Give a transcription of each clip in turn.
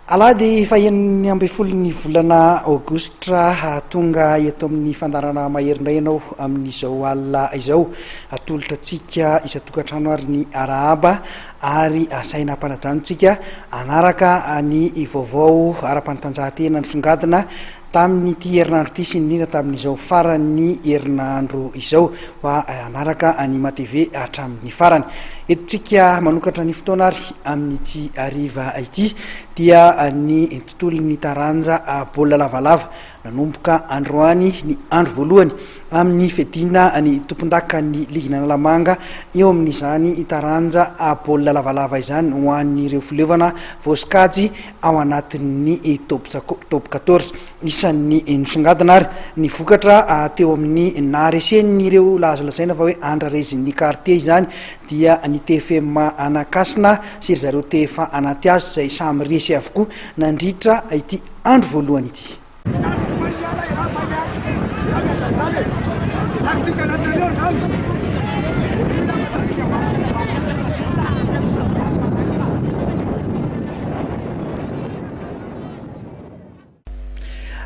Alahady fahenina ambin'ny folon'ny volana aogositra, tonga eto amin'ny fandaharana Mahery indray ianao amin'izao alina izao. Atolotra antsika isan-tokantrano ary ny arahaba ary asaina ampanajana antsika hanaraka ny vaovao ara-panatanjahantena nisongadina tamin'ity herinandro ity sy indrindra tamin'izao faran'ny herinandro izao fa hanaraka an'i Matv hatramin'ny farany. Entintsika manokatra ny fotoana ary amin'ity hariva ity dia ny tontolon'ny taranja baolina lavalava. Nanomboka androany ny andro voalohany amin'ny fiadiana ny tompondakan'ny ligin'Analamanga eo amin'izany taranja baolina lavalava izany ho an'ireo fileovana voasokajy ao anatin'ny top top quatorze. Isan'ny nisongadina ary ny vokatra teo amin'ny naharesen'ireo azo lazaina fa hoe andrarezin'ny quartier izany dia ny TFM Anakasina sy ry zareo TFA Anatihazo izay samy resy avokoa nandritra ity andro voalohany ity.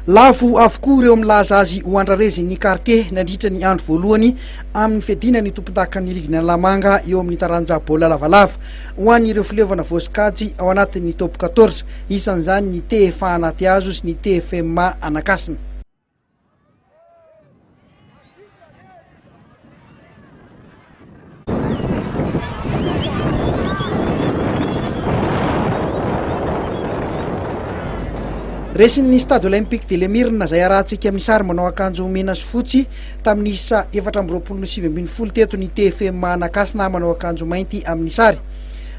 Lavo avokoa ireo milaza azy ho andrarezin'ny kartie nandritra ny andro voalohany amin'ny fiadiana ny tompondakan'ny ligin'Analamanga eo amin'ny taranja baolina lavalava ho an'ireo fileovana voasokajy ao anatin'ny top quatorze, isan'izany ny TFA Anatihazo sy ny TFMA Anakasina. Resin'ny Stade Olympique de l'Emirina izay arahantsika amin'ny sary manao akanjo mena sy fotsy tamin'ny isa 24 no 19 teto ny TFM Anakasina manao akanjo mainty amin'ny sary.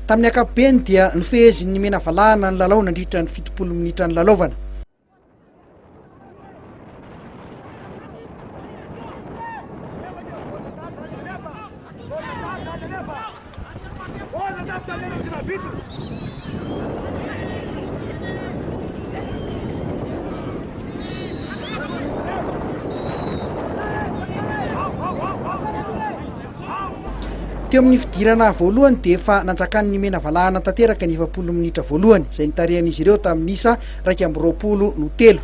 Tamin'ny ankapobeny dia nofehezin'ny mena valahana ny lalao nandritra ny 70 minitra nilalaovana. Teo amin'ny fidirana voalohany dia efa nanjakan'ny mena valahana tanteraka ny 40 minitra voalohany izay nitarihan'izy ireo tamin'ny isa 21 no telo.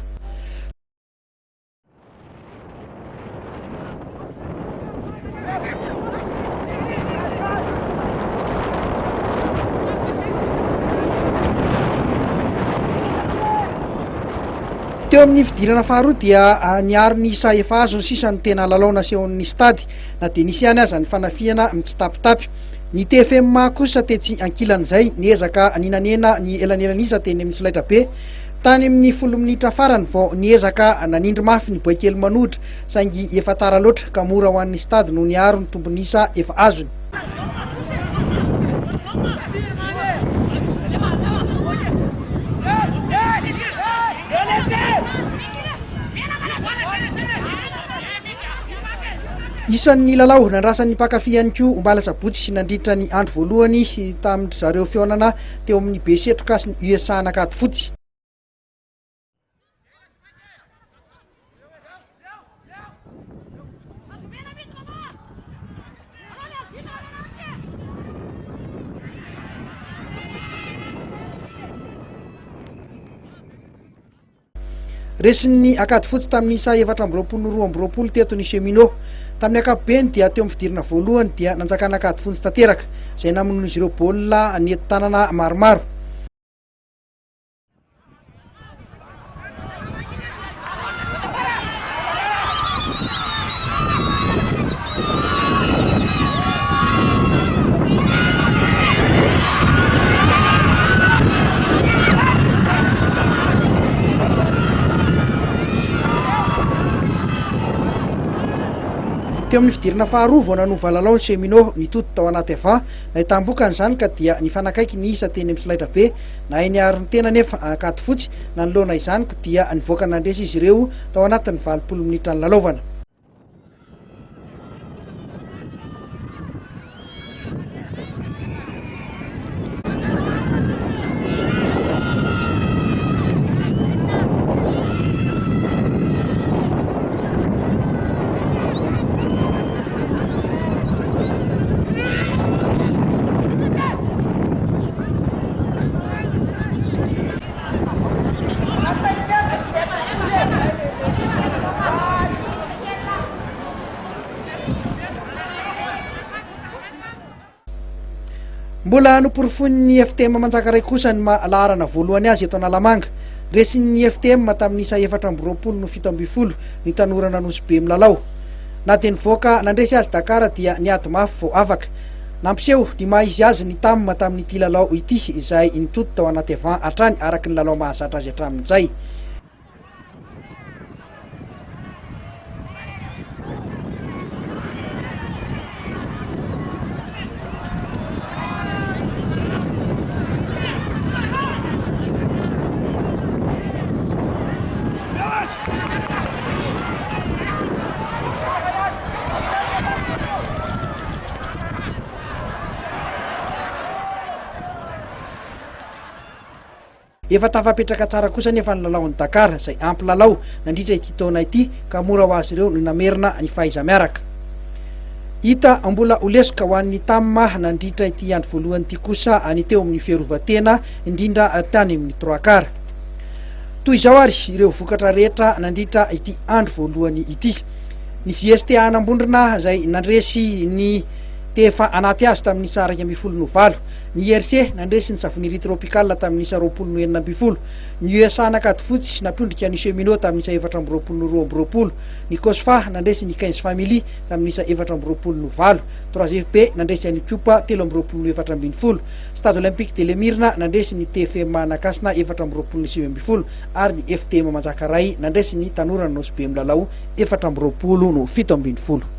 Teo amin'ny fidirana faharoa dia niaro ny isa efa azony sisa no tena lalao nasehon'ny Stade na dia nisy ihany aza ny fanafihana mitsitapitapy. Ny TFM kosa tetsy ankilan'izay niezaka ny nanena ny elanelan'isa teny amin'ny solaitrabe. Tany amin'ny folo minitra farany vao niezaka nanindry mafy ny boaikely manohitra saingy efa tara loatra ka mora ho an'ny Stade no niaro ny tombon'isa efa azony. Isan'ny lalao nandrasan'ny mpankafy ihany koa omaly asabotsy nandritra ny andro voalohany tamin-dry zareo fihaonana teo amin'ny Besetroka sy ny USA Ankadifotsy. Resin'ny Ankadifotsy tamin'ny isa 24 no 22 teto ny Cheminots. Tamin'ny ankapobeny dia teo amin'ny fidirana voalohany dia nanjakan'Ankadifontsy tanteraka, izay namonoan'izy ireo baolina nety tanana maromaro. Teo amin'ny fidirana faharoa vao nanova lalao ny Cheminot, nitody tao anaty avant. Nahitam-bokany izany ka dia nifanakaiky ny isa teny amin'ny solaitrabe. Nahay niaro ny tena anefa Ankadifotsy nanoloana izany ko dia nivoaka nandresy izy ireo tao anatin'ny 80 minitra nilalaovana. Mbola noporofoin'ny FTM Manjakaray kosa ny maha laharana voalohany azy eto Analamanga. Resin'ny FTM tamin'ny isa 24 no 17 ny tanoran'Anosibe milalao. Na dia nivoaka nandresy azy Dakar dia niady mafy vao afaka. Nampiseho ny maha izy azy ny Tam tamin'ity lalao ity izay nitoto tao anaty avant hatrany araka ny lalao mahazatra azy hatramin'izay. Efa tafapetraka tsara kosa anefa ny lalaon'i Dakar, izay ampy lalao nandritra ity taona ity ka mora ho azy ireo ny namerina ny fahaiza-miaraka. Hita mbola ho lesoka ho an'ny Tam nandritra ity andro voalohany ity kosa ny teo amin'ny fiarovan-tena, indrindra tany amin'ny trois quarts. Toy izao ary ireo vokatra rehetra nandritra ity andro voalohany ity. Ny JSTA Anambondrona izay nandresy ny TFA anaty hazo tamin'ny isa 11 no valo. Ny IRC nandresy ny Savonnerie Tropicale tamin'ny isa 20 no 16. Ny USA Ankadifotsy nampiondrika ny Cheminot tamin'ny isa 24 no 22. Ny Cosfa nandresy ny Quinze Family tamin'ny isa 24 no valo. Trois FB nandresy an'i Ikopa 23 no 14. Stade Olympique de l'Emirina nandresy ny TFM Manakasina 24 no 19 ary ny FTM Manjakaray nandresy ny Tanora Nosy Be milalao 24 no 17.